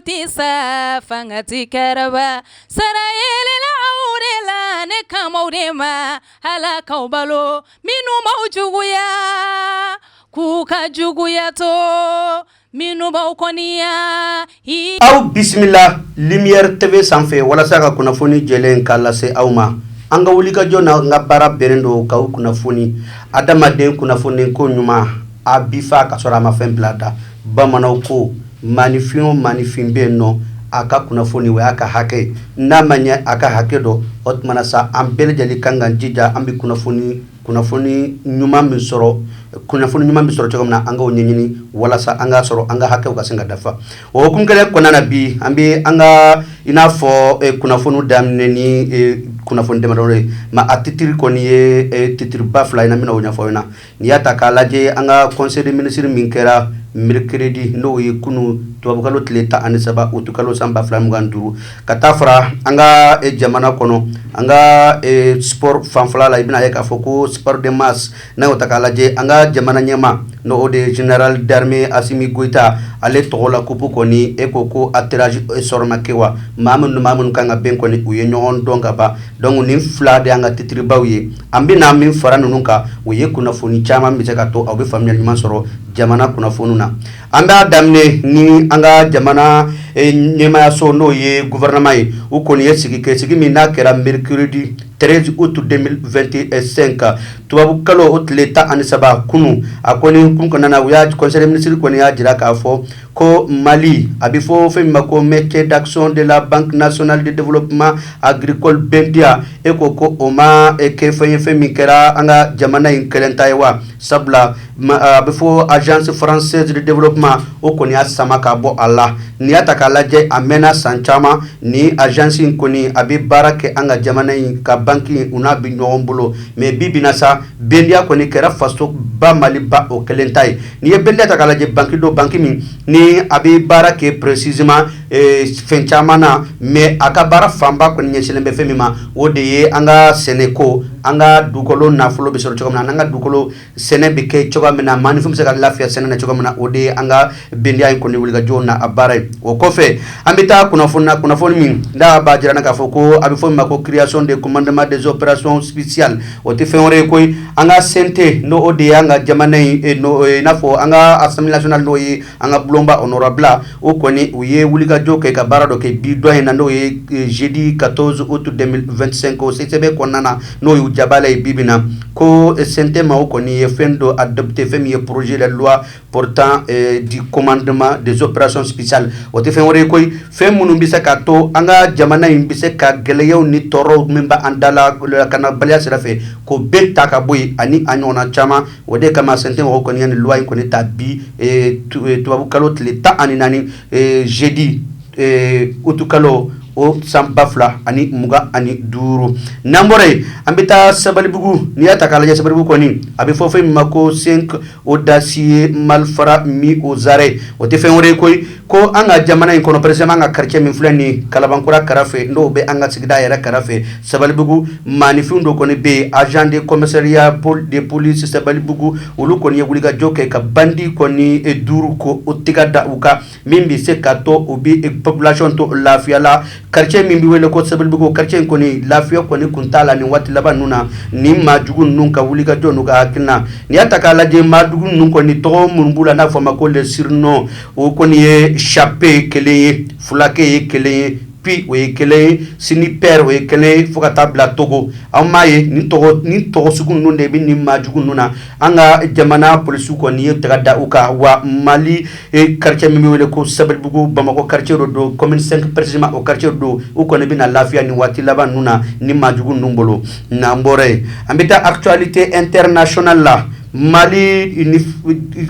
tɛ sa, fanga tɛ karaba. Sara yelela aw de la, ne kan b'aw de ma. Ala k'aw balo, minnu b'aw juguya, k'u ka juguya to, minnu b'aw kɔniya. Aw bisimila Lumière TV sanfɛ walasa ka kunnafoni jɛlen k'a lase aw ma. An ka wulikajɔ n'an ka baara bɛnnen don k'aw kunnafoni adamaden kunnafoni ko ɲuman a bi fa ka sɔrɔ a ma fɛn bila da. Bamananw ko maaninfin o maaninfin bɛ yen nɔ, a ka kunnafoni o y'a ka hakɛ, n'a ma ɲɛ a ka hakɛ dɔn. O tuma na sa, an bɛɛ lajɛlen kan ka jija an bɛ kunnafoni ɲuman min sɔrɔ, kunnafoni ɲuman bɛ sɔrɔ cogo min na, an k'o ɲɛɲini walasa an k'a sɔrɔ, an ka hakɛw ka se ka dafa. O hukumu kelen kɔnɔna na, bi an bɛ an ka i n'a fɔ kunnafoni daminɛ ni kunnafoni damadɔ ye. Ma a titre kɔni ye titre ba fila ye, na bɛna o ɲɛfɔ aw ɲɛna. N'i y'a ta k'a lajɛ, an ka conseil des ministres min kɛra mercredi, n'o ye kunun tubabukalo tile 13 utukalo san 2025, ka taa fara an ka jamana kɔnɔ, an ka sport fanfɛla la, i bɛna ye k'a fɔ ko sport de masse, n'a y'o ta k'a lajɛ, an ka jamana ɲɛmaa, n'o o de ye général d'armée Assimi Goïta, ale tɔgɔ la coupe kɔni, e ko ko a tirage sort ma kɛ wa? Maa minnu kan ka bɛn kɔni, u ye ɲɔgɔn dɔn ka ban. Donc nin fila de y'an ka titre baw ye. An bɛna min fara ninnu kan, o ye kunnafoni caman bɛ se ka to aw bɛ faamuyali ɲuman sɔrɔ jamana kunnafoniw na. An b'a daminɛ ni an ka jamana ɲɛmayaso, n'o ye gouvernement ye. U kɔni ye sigi kɛ, sigi min n'a kɛra mercredi 13 août 2025, tubabu kalo o tile 13, kunun. A kɔni kun kɔnɔna na, u y'a conseil des ministres kɔni y'a jira k'a fɔ ko Mali, a bɛ fɔ fɛn min ma ko métier d'action de la Banque nationale de développement agricole, BNDA, e ko ko o ma kɛ fɛn ye, fɛn min kɛra an ka jamana in kelen ta ye wa? Sabula a bɛ fɔ Agence française de développement, o kɔni y'a sama ka bɔ a la. N'i y'a ta k'a lajɛ, a mɛnna san caman ni agence in kɔni a bɛ baara kɛ an ka jamana in ka banque, u n'a bɛ ɲɔgɔn bolo. Mais bi bi na sa, BNDA kɔni kɛra faso ba Maliba o kelen ta ye. N'i ye BNDA ta k'a lajɛ, banque do, banque min ni a bɛ baara kɛ précisément fɛn caman na, mais a ka baara fanba kɔni ɲɛsinnen bɛ fɛn min ma, o de ye an ka sɛnɛko, an ka dugukolo nafolo bɛ sɔrɔ cogo min na, an ka dugukolo sɛnɛ bɛ kɛ cogoya min na, maaninfin bɛ se ka lafiya sɛnɛ na cogo min na. O de ye an ka BNDA in kɔni wulikajɔ na a baara ye. O kɔfɛ, an bɛ taa kunnafoni na, kunnafoni min n'a b'a jira k'a fɔ ko a bɛ fɔ min ma ko création de commandement des opérations spéciales. O tɛ fɛn wɛrɛ ye koyi, an ka CNT, n'o o de ye an ka jamana in i n'a fɔ an ka Assemblée nationale, n'o ye an ka bulonba honorable, o kɔni u ye wulikajɔ kɛ ka baara dɔ kɛ bi dɔ in na, n'o ye jeudi 14 août 2025. O CCB kɔnɔna na, n'o y'u jabala ye bi bi na, ko CNT ma o kɔni ye fɛn dɔ adopté, fɛn min ye projet de loi portant du commandement des opérations spéciales. O tɛ fɛn wɛrɛ ye koyi, fɛn minnu bɛ se ka to an ka jamana in bɛ se ka gɛlɛyaw ni tɔɔrɔw min b'an da la lakanabaliya sira fɛ, k'o bɛɛ ta ka bɔ yen, ani a ɲɔgɔnna caman. O de kama CNT mɔgɔw kɔni ye nin loi in kɔni ta bi tubabu kalo tile 14, jeudi, août kalo o san 2025. N'an bɔra yen, an bɛ taa Sabalibugu. N'i y'a ta k'a lajɛ, Sabalibugu kɔni, a bɛ fɔ fɛn min ma ko cinq audacieux malfrats mis aux arrêts. O tɛ fɛn wɛrɛ ye koyi, ko an ka jamana in kɔnɔ, précisément an ka quartier min filɛ nin ye, Kalabankura kɛrɛfɛ, n'o bɛ an ka sigida yɛrɛ kɛrɛfɛ, Sabalibugu, maaninfin dɔ kɔni bɛ yen. Agent de commissariat de police Sabalibugu, olu kɔni ye wulikajɔ kɛ ka bandit kɔni duuru ko o tɛgɛ da u kan, min bɛ se ka to u bɛ population to lafiya la. Quartier min bɛ wele ko Sabalibugu, quartier in kɔni lafiya kɔni kun t'a la nin waati laban ninnu na, ni maajugu ninnu ka wulikajɔ n'u ka hakilina. N'i y'a ta k'a lajɛ, maajugu ninnu kɔni tɔgɔ minnu b'u la, n'a fɔ a ma ko les surnoms, o kɔni ye Chape kelen ye, Fulakɛ ye kelen ye, Pi o ye kelen ye, Sini Père o ye kelen ye, fo ka taa bila Togo. An m'a ye nin tɔgɔ sugu ninnu de bɛ nin maajugu ninnu na. An ka jamana polisiw kɔni ye tɛgɛ da u kan wa. Mali quartier min bɛ wele ko Sabalibugu, Bamakɔ quartier dɔ don, commune 5 précisément, o quartier don. U kɔni bɛna lafiya nin waati laban ninnu na ni maajugu ninnu bolo. N'an bɔra yen, an bɛ taa actualité internationale la. Mali ni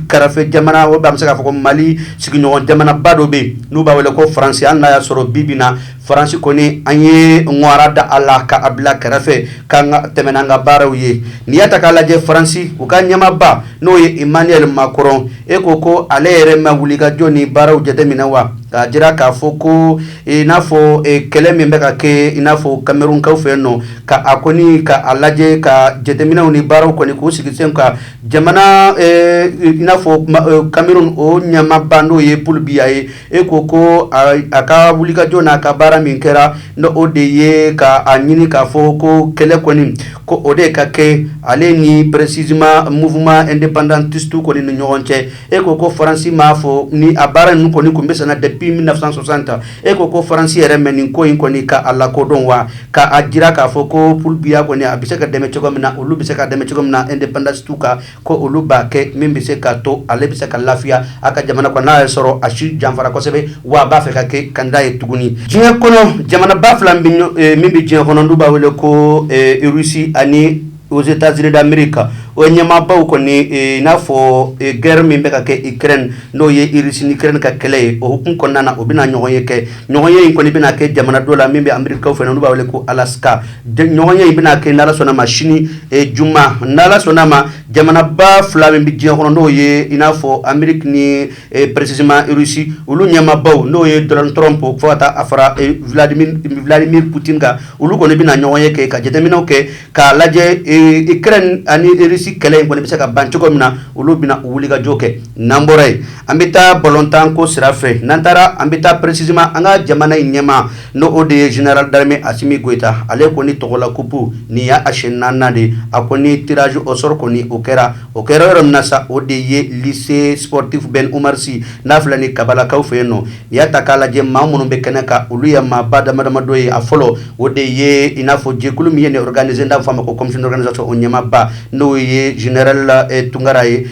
kɛrɛfɛ jamana, o bɛ se k'a fɔ ko Mali sigiɲɔgɔn jamanaba dɔ bɛ yen n'u b'a wele ko Faransi. Hali n'a y'a sɔrɔ bi bi na Faransi kɔni, an ye ŋwara da a la ka a bila kɛrɛfɛ k'an ka tɛmɛ n'an ka baaraw ye. N'i y'a ta k'a lajɛ, Faransi, u ka ɲɛmaaba, n'o ye Emmanuel Macron, e ko ko ale yɛrɛ ma wulikajɔ ni baaraw jateminɛ wa? K'a jira k'a fɔ ko i n'a fɔ kɛlɛ min bɛ ka kɛ i n'a fɔ Camerounkaw fɛ yen nɔ, ka a kɔni ka a lajɛ, ka jateminɛw ni baaraw kɔni k'u sigi sen kan jamana i n'a fɔ Cameroun, o ɲɛmaaba n'o ye Paul Biya ye. E ko ko a ka wulikajɔ n'a ka baara min kɛra, n'o o de ye ka a ɲini k'a fɔ ko kɛlɛ kɔni, ko o de ka kɛ ale ni précisément mouvement indépendantiste kɔni ni ɲɔgɔn cɛ. E ko ko Faransi m'a fɔ ni a baara ninnu kɔni tun bɛ senna depuis 1960. E ko ko Faransi yɛrɛ mɛ nin ko in kɔni ka a lakodɔn wa, ka a jira k'a fɔ ko Paul Biya kɔni, a bɛ se ka dɛmɛ cogo min na, olu bɛ se ka dɛmɛ cogo min na indépendantiste ka, ko olu b'a kɛ min bɛ se ka to ale bɛ se ka lafiya a ka jamana kɔnɔ, n'a y'a sɔrɔ a si janfara kosɛbɛ wa, a b'a fɛ ka kɛ candidat ye tuguni. Diɲɛ kɔnɔ, jamanaba fila min bɛ diɲɛ kɔnɔ, n'u b'a wele ko Russie ani aux États-Unis d'Amérique, o ɲɛmaabaw kɔni, i n'a fɔ guerre min bɛ ka kɛ Ukraine, n'o ye Russie ni Ukraine ka kɛlɛ ye, o hukumu kɔnɔna na, o bɛna ɲɔgɔn ye kɛ. Ɲɔgɔn ye in kɔni bɛna kɛ jamana dɔ la min bɛ Amérique fɛ, n'u b'a wele ko Alaska. Ɲɔgɔn ye in bɛna kɛ, n'Ala sɔnna ma, sini juma, n'Ala sɔnna ma. Jamanaba fila min bɛ diɲɛ kɔnɔ, n'o ye i n'a fɔ Amérique ni précisément Russie, olu ɲɛmaabaw, n'o ye Donald Trump fo ka taa a fara Vladimir Poutine kan, olu kɔni bɛna ɲɔgɔn ye kɛ ka jateminɛw kɛ k'a lajɛ Ukraine ani Russie kɛlɛ in kɔni bɛ se ka ban cogo min na. Olu bɛna u wulikajɔ kɛ. N'an bɔra yen, an bɛ taa balontan ko sira fɛ. N'an taara, an bɛ taa précisément an ka jamana in ɲɛmaa, n'o o de ye général d'armée Assimi Goïta. Ale kɔni tɔgɔla coupe nin y'a a siɲɛ naaninan de. A kɔni tirage au sort kɔni, o kɛra yɔrɔ min na sa, o de ye lycée sportif Ben Oumar Sy n'a filɛ ni Kabalakaw fɛ yen nɔ. N'i y'a ta k'a lajɛ, maa minnu bɛ kɛnɛ kan, olu ye maaba dama damadɔ ye. A fɔlɔ, o de ye i n'a fɔ jɛkulu min ye nin organiser, n'a bɛ fɔ a ma ko commission d'organisation, o ɲɛmaaba, n'o ye général Tunkara ye,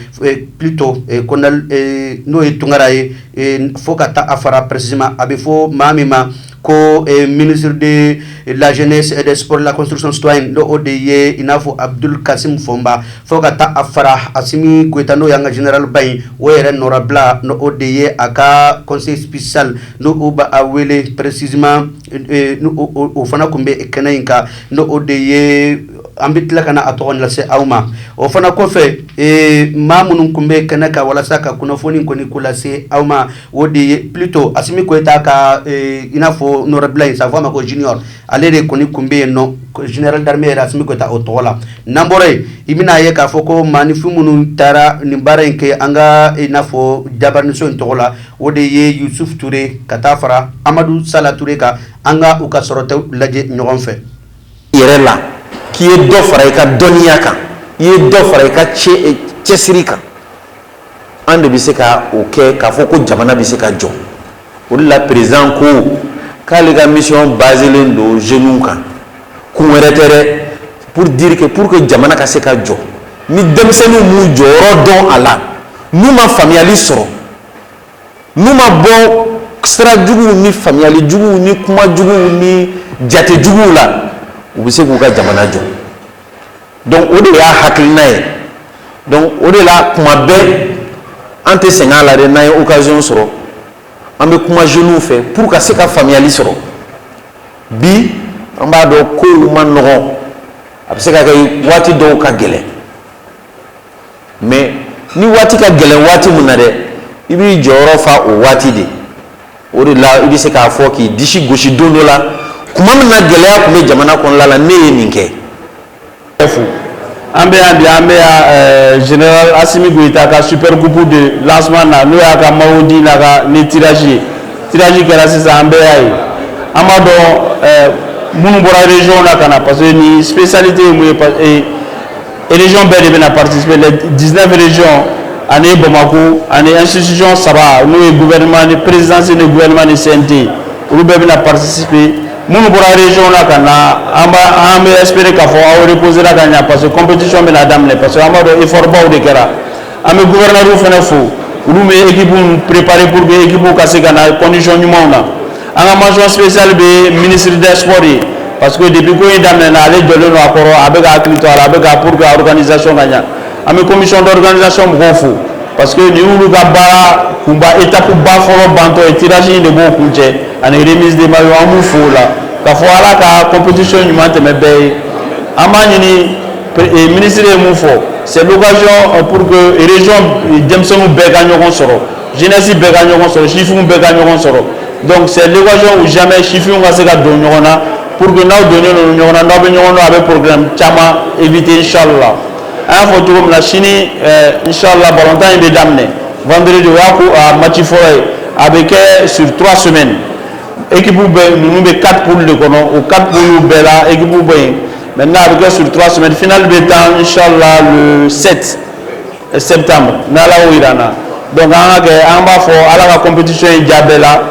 plutôt colonel, n'o ye Tunkara ye, fo ka taa a fara précisément a bɛ fɔ maa min ma ko ministre de la Jeunesse et des Sports, la Construction citoyenne, n'o o de ye i n'a fɔ Abdul Kasim Fɔnba, fo ka taa a fara Assimi Goïta, n'o y'an ka général ba in, o yɛrɛ nɔrabila, n'o o de ye a ka conseil spécial, n'o o b'a a wele précisément, o fana tun bɛ kɛnɛ in kan, n'o o de ye, an bɛ tila ka na a tɔgɔ lase aw ma. O fana kɔfɛ, maa minnu tun bɛ kɛnɛ kan walasa ka kunnafoni kɔni ko lase aw ma, o de ye plutôt Assimi Goïta ka i n'a fɔ nɔrɔbila in sa, fɔ a ma ko junior, ale de kɔni tun bɛ yen nɔ, général d'armée yɛrɛ Assimi Goïta o tɔgɔ la. N'an bɔra yen, i bɛna ye k'a fɔ ko maaninfin minnu taara nin baara in kɛ an ka i n'a fɔ jabaraniso in tɔgɔ la, o de ye Yusuf Ture ka taa fara Amadu Sala Ture kan. An ka u ka sɔrɔtaw lajɛ ɲɔgɔn fɛ. Yɛrɛ la k'i ye dɔ fara i ka dɔnniya kan, i ye dɔ fara i ka cɛsiri kan, an de bɛ se ka o kɛ k'a fɔ ko jamana bɛ se ka jɔ. O de la président ko k'ale ka mission baselen don jeunes kan. Kun wɛrɛ tɛ dɛ, pour dire que pour que jamana ka se ka jɔ, ni denmisɛnninw m'u jɔyɔrɔ dɔn a la, n'u ma faamuyali sɔrɔ, n'u ma bɔ sira juguw ni faamuyali juguw ni kuma juguw ni jate juguw la, u bɛ se k'u ka jamana jɔ. Donc o de y'a hakilina ye. Donc o de la, kuma bɛɛ an tɛ sɛgɛn a la dɛ, n'an ye occasion sɔrɔ, an bɛ kuma jeunes fɛ pour ka se ka faamuyali sɔrɔ. Bi an b'a dɔn kow ma nɔgɔn, a bɛ se ka kɛ waati dɔw ka gɛlɛn, mais ni waati ka gɛlɛn waati min na dɛ, i b'i jɔyɔrɔ fa o waati de. O de la i bɛ se k'a fɔ k'i disi gosi don dɔ la, tuma min na gɛlɛya tun bɛ jamana kɔnɔna la, ne ye nin kɛ. Fo an bɛ yan bi, an bɛ yan général Assimi Goïta ka super coupe de lancement na, n'o y'a ka maillot di n'a ka ni tirage ye. Tirage kɛra sisan, an bɛɛ y'a ye. An b'a dɔn minnu bɔra région na ka na, parce que nin spécialité ye mun ye, région bɛɛ de bɛna participer, les 19 régions ani Bamako ani institution saba, n'o ye gouvernement ni présidence ni gouvernement ni CNT, olu bɛɛ bɛna participer. Minnu bɔra région na ka na, an b'a an bɛ espérer k'a fɔ aw reposer ka ɲa, parce que compétition bɛna daminɛ, parce que an b'a dɔn effort baw de kɛra. An bɛ gouverneur fana fo, olu bɛ équipe préparer pour que équipe ka se ka na condition ɲumanw na. An ka mention spéciale bɛ ministre des Sports ye, parce que depuis ko in daminɛna, ale jɔlen don a kɔrɔ, a bɛ ka hakili to a la, a bɛ ka pour que organisation ka ɲa. An bɛ commission d'organisation mɔgɔw fo, parce que nin y'olu ka baara kunba, étape ba fɔlɔ bantɔ ye, tirage in de b'o kun cɛ ani remise de maillot. An b'u fo o la k'a fɔ Ala ka compétition ɲuman tɛmɛ bɛɛ ye. An b'a ɲini, ministre ye mun fɔ. C'est l'occasion pour que région denmisɛnninw bɛɛ ka ɲɔgɔn sɔrɔ, jeunesse bɛɛ ka ɲɔgɔn sɔrɔ, sifinw bɛɛ ka ɲɔgɔn sɔrɔ. Donc c'est l'occasion ou jamais sifinw ka se ka don ɲɔgɔn na, pour que n'aw donnen don ɲɔgɔn na, n'aw bɛ ɲɔgɔn dɔn, a bɛ problème caman éviter, inchallah. An y'a fɔ cogo min na, sini, inchallah, balontan in bɛ daminɛ vendredi. O y'a ko a match fɔlɔ ye. A bɛ kɛ sur 3 semaines. Équipe bɛ ninnu bɛ quatre poules de kɔnɔ. O quatre poules bɛɛ la, équipe bɛ yen. Maintenant, a bɛ kɛ sur 3 semaines. Finale bɛ tan, inchallah, le 7 septembre, n'Ala y'o yira an na. Donc an ka kɛ, an b'a fɔ Ala ka compétition in diya bɛɛ la.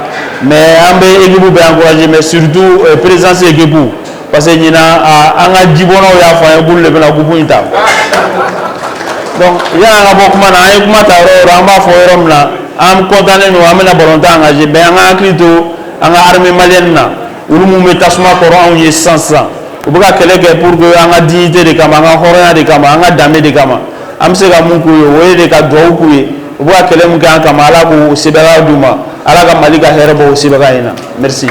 Mais an bɛ équipe bɛɛ encourager, mais surtout présidence équipe, parce que ɲinan, an ka jibɔnnaw y'a fɔ an ye k'olu de bɛna coupe in ta. Donc yan'an ka bɔ kuma na, an ye kuma ta yɔrɔ o yɔrɔ, an b'a fɔ yɔrɔ min na, an content don, an bɛna balontan engager, mais an ka hakili to an ka armée malienne na, olu mun bɛ tasuma kɔrɔ anw ye sisan sisan. U bɛ ka kɛlɛ kɛ pour que an ka dignité de kama, an ka hɔrɔnya de kama, an ka danbe de kama. An bɛ se ka mun k'u ye, o ye de ka dugawu k'u ye. U bɛ ka kɛlɛ mun kɛ an kama, Ala k'o sebaaya d'u ma. Ala ka Mali ka hɛrɛ bɔ o sebaaya in na. Merci.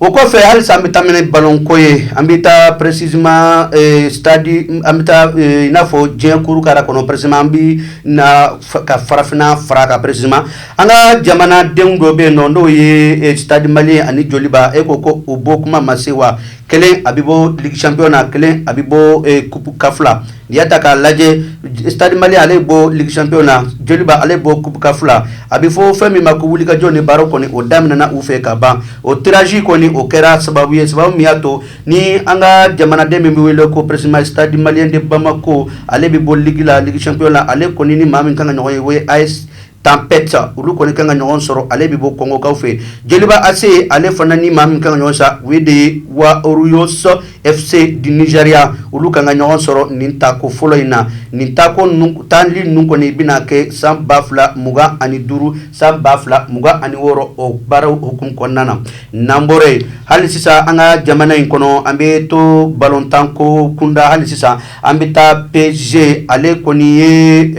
O kɔfɛ, halisa an bɛ taa minɛ balonko ye. An bɛ taa précisément stade, an bɛ taa i n'a fɔ diɲɛ kuru kara kɔnɔ. Précisément, an bɛ na ka farafinna fara kan. Précisément, an ka jamanadenw dɔ bɛ yen nɔ, n'o ye Stade Malien ani Joliba. E ko ko o bɔ kuma ma se wa? Kelen a bɛ bɔ Ligue champion na, kelen a bɛ bɔ Coupe CAF la. N'i y'a ta k'a lajɛ, Stade Malien ale bɔ Ligue champion na, Joliba ale bɔ Coupe CAF la. A bɛ fɔ fɛn min ma ko wulikajɔ ni baaraw kɔni, o daminɛna u fɛ ka ban. O tirage kɔni, o kɛra sababu ye, sababu min y'a to ni an ka jamanaden min bɛ wele ko précisément Stade Malien de Bamako, ale bɛ bɔ ligue la, Ligue champion la. Ale kɔni ni maa min kan ka ɲɔgɔn ye, o ye AS Tempête. Olu kɔni kan ka ɲɔgɔn sɔrɔ. Ale bɛ bɔ Kɔngɔkaw fɛ. Joliba AC, ale fana ni maa min kan ka ɲɔgɔn sa, o ye de ye Warriors FC du Nigeria. Olu kan ka ɲɔgɔn sɔrɔ nin tako fɔlɔ in na. Nin tako ninnu taali ninnu kɔni bɛna kɛ san 2025, san 2026, o baaraw hukumu kɔnɔna na. N'an bɔra yen, hali sisan an ka jamana in kɔnɔ, an bɛ to balontan ko kunda. Hali sisan an bɛ taa PSG. Ale kɔni ye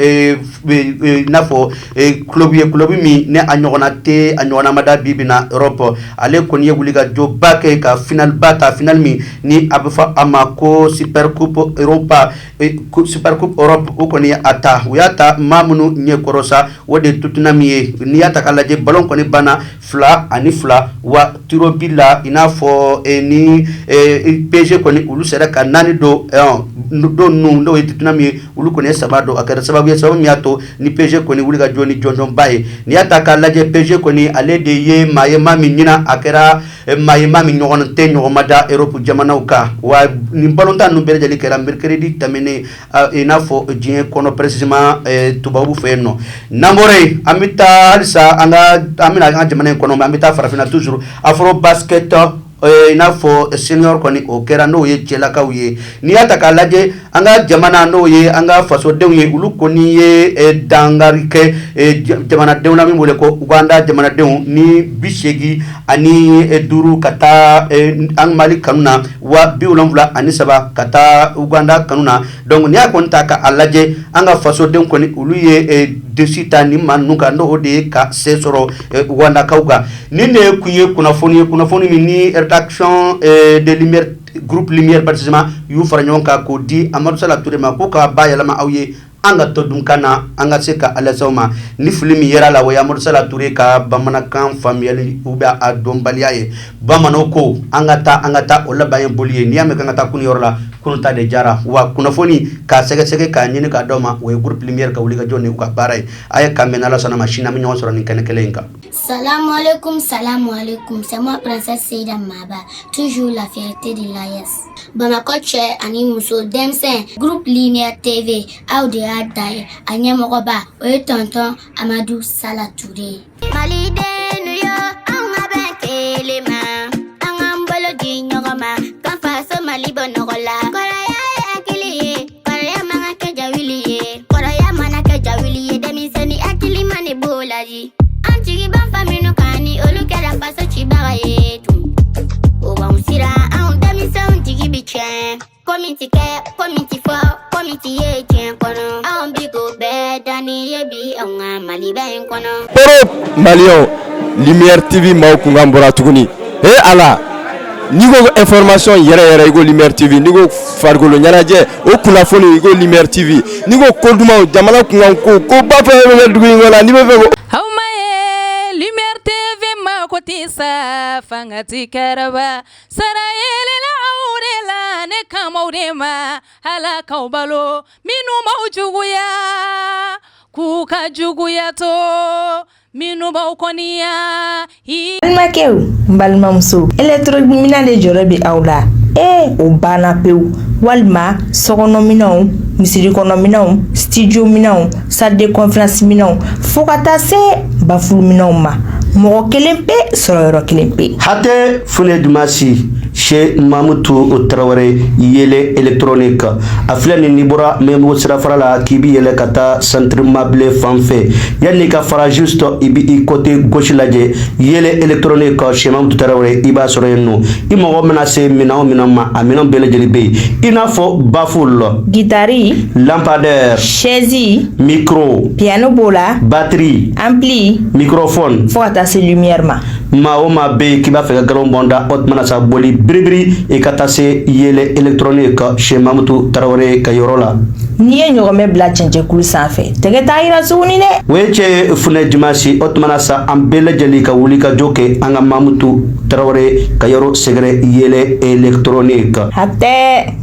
i n'a fɔ club ye, club min ne a ɲɔgɔnna tɛ, a ɲɔgɔnna ma da bi bi na Europe. Ale kɔni ye wulikajɔba kɛ ka finale ba ta, finale min ni a bɛ fɔ a ma ko Super Coupe Europa, Super Coupe Europe. O kɔni ye a ta, u y'a ta maa minnu ɲɛkɔrɔ sa, o de ye Tottenham ye. N'i y'a ta k'a lajɛ, ballon kɔni banna 2-2. Wa tirs au but la, i n'a fɔ ni PSG kɔni, olu sera ka naani don don ninnu, n'o ye Tottenham ye, olu kɔni ye saba don. A kɛra sababu ye, sababu min y'a to ni PSG kɔni wuli ka jɔ ni jɔnjɔnba ye. N'i y'a ta k'a lajɛ, PSG kɔni, ale de ye maa ye, maa min ɲina a kɛra maa ye, maa min ɲɔgɔn tɛ, ɲɔgɔn ma da Europe jamanaw kan. Wa nin balontan ninnu bɛɛ lajɛlen kɛra mercredi tɛmɛnen, i n'a fɔ diɲɛ kɔnɔ, précisément tubabu fɛ yen nɔ. N'an bɔra yen, an bɛ taa halisa an ka, an bɛna an ka jamana in kɔnɔ, an bɛ taa farafinna toujours. Afro Basket, i n'a fɔ senior kɔni, o kɛra, n'o ye cɛlakaw ye. N'i y'a ta k'a lajɛ, an ka jamana, n'o ye an ka fasodenw ye, olu kɔni ye dangari kɛ jamanadenw na min wele ko Uganda jamanadenw ni 85 ka taa an Mali kanu na, wa 73 ka taa Uganda kanu na. Donc n'i y'a kɔni ta k'a lajɛ, an ka fasodenw kɔni, olu ye dessus ta ni maa ninnu kan, n'o de ye ka se sɔrɔ Ugandakaw kan. Nin de kun ye kunnafoni ye, kunnafoni min ni rédaction de Lumière, groupe Lumière précisément, y'u fara ɲɔgɔn kan k'o di Amadu Sala Ture ma ko k'a bayɛlɛma aw ye an ka to dunkan na, an ka se ka alɛsaw ma. Ni fili min yera la, o ye Amadu Sala Ture ka bamanankan faamuyali ou bien a dɔnbaliya ye. Bamananw ko an ka taa, an ka taa, o laban ye boli ye. N'i y'a mɛn k'an ka taa kunun yɔrɔ la, kunun ta de jara. Wa kunnafoni k'a sɛgɛsɛgɛ, k'a ɲini k'a d'aw ma, o ye groupe Lumière ka wulikajɔ ni u ka baara ye. A ye k'an bɛn, n'Ala sɔnna ma, sini an bɛ ɲɔgɔn sɔrɔ nin kɛnɛ kelen in kan. Salam alaikum, salam alaikum. C'est moi, Princesse Seida Maba, toujours la fierté de l'AES. Bamakɔ cɛ ani muso, denmisɛn, groupe Lumière TV, aw de y'a da ye. A ɲɛmɔgɔba, o ye tonton Amadu Sala Ture ye. Malidenw yo, an ka bɛn kelen ma, an k'an bolo di ɲɔgɔn ma, ka faso Mali bɔ nɔgɔ la. Kɔrɔya ye hakili ye, kɔrɔya man ka kɛ jawuli ye. Kɔrɔya mana kɛ jawuli ye, denmisɛnnin hakili ma ne b'o laji. An jigi b'an fa minnu kan, ni olu kɛra faso cibaga ye tun. O b'anw siran, anw denmisɛnw jigi bi tiɲɛ. Ko min ti kɛ, ko min ti fɔ, ko min ti ye diɲɛ kɔnɔ. Anw bi k'o bɛɛ danni ye bi anw ka Maliba in kɔnɔ. Europe maliyɛnw, Lumière TV maaw kunkan bɔra tuguni. He Ala. N'i ko information yɛrɛ yɛrɛ, i ko Lumière TV. N'i ko farikolo ɲɛnajɛ, o kunnafoni, i ko Lumière TV. N'i ko ko dumanw, jamana kunkan ko, koba fɛn fɛn bɛ kɛ dugu in kɔnɔ, n'i bɛ fɛ ko Aw ma ye Lumière TV ma ko tɛ sa fanga ti kɛrɛba sara yelela aw de la ne kamaw de ma ala k'aw balo minnu b'aw juguya k'u ka juguya to minnu b'aw kɔniya. Balimakɛw, n balimamuso, électronique de jɔrɔ bɛ aw la. Ee, o banna pewu. Walima sokɔnɔminɛnw, misiri kɔnɔminɛnw, studio minɛnw, salle de conférence minɛnw, fo ka taa se baffle minɛnw ma, mɔgɔ kelen pe sɔrɔ yɔrɔ kelen pe. Hatɛ Fune Dumasi chez Mamutu Tarawele, Yele Électronique. A filɛ nin, n'i bɔra Mɛmugu sirafara la k'i bi yɛlɛ ka taa centre mabile fan fɛ, yanni ka fara, juste i bi i côté gauche lajɛ, Yele Électronique chez Mamutu Tarawele, i b'a sɔrɔ yen nɔ. I mago mana se minɛn o minɛn ma, a minɛn bɛɛ lajɛlen bɛ yen, i n'a fɔ baffle, guitare, lampadaire, chaise, micro, piano b'o la, batterie, ampli, microphone, fo ka taa se lumière ma. Maa o maa bɛ yen k'i b'a fɛ ka galon bɔn da, o tuma na sa, boli biribiri i ka taa se Yele Électronique chez Mamutu Tarawele ka yɔrɔ la. N'i ye ɲɔgɔmɛ bila cɛncɛnkulu sanfɛ, tɛgɛ t'a yira tuguni dɛ. O ye cɛ Funɛ Dimasi. O tuma na sa, an bɛɛ lajɛlen ka wuli ka jɔ kɛ an ka Mamutu Tarawele ka yɔrɔ sɛgɛrɛ, Yele Électronique. A tɛ.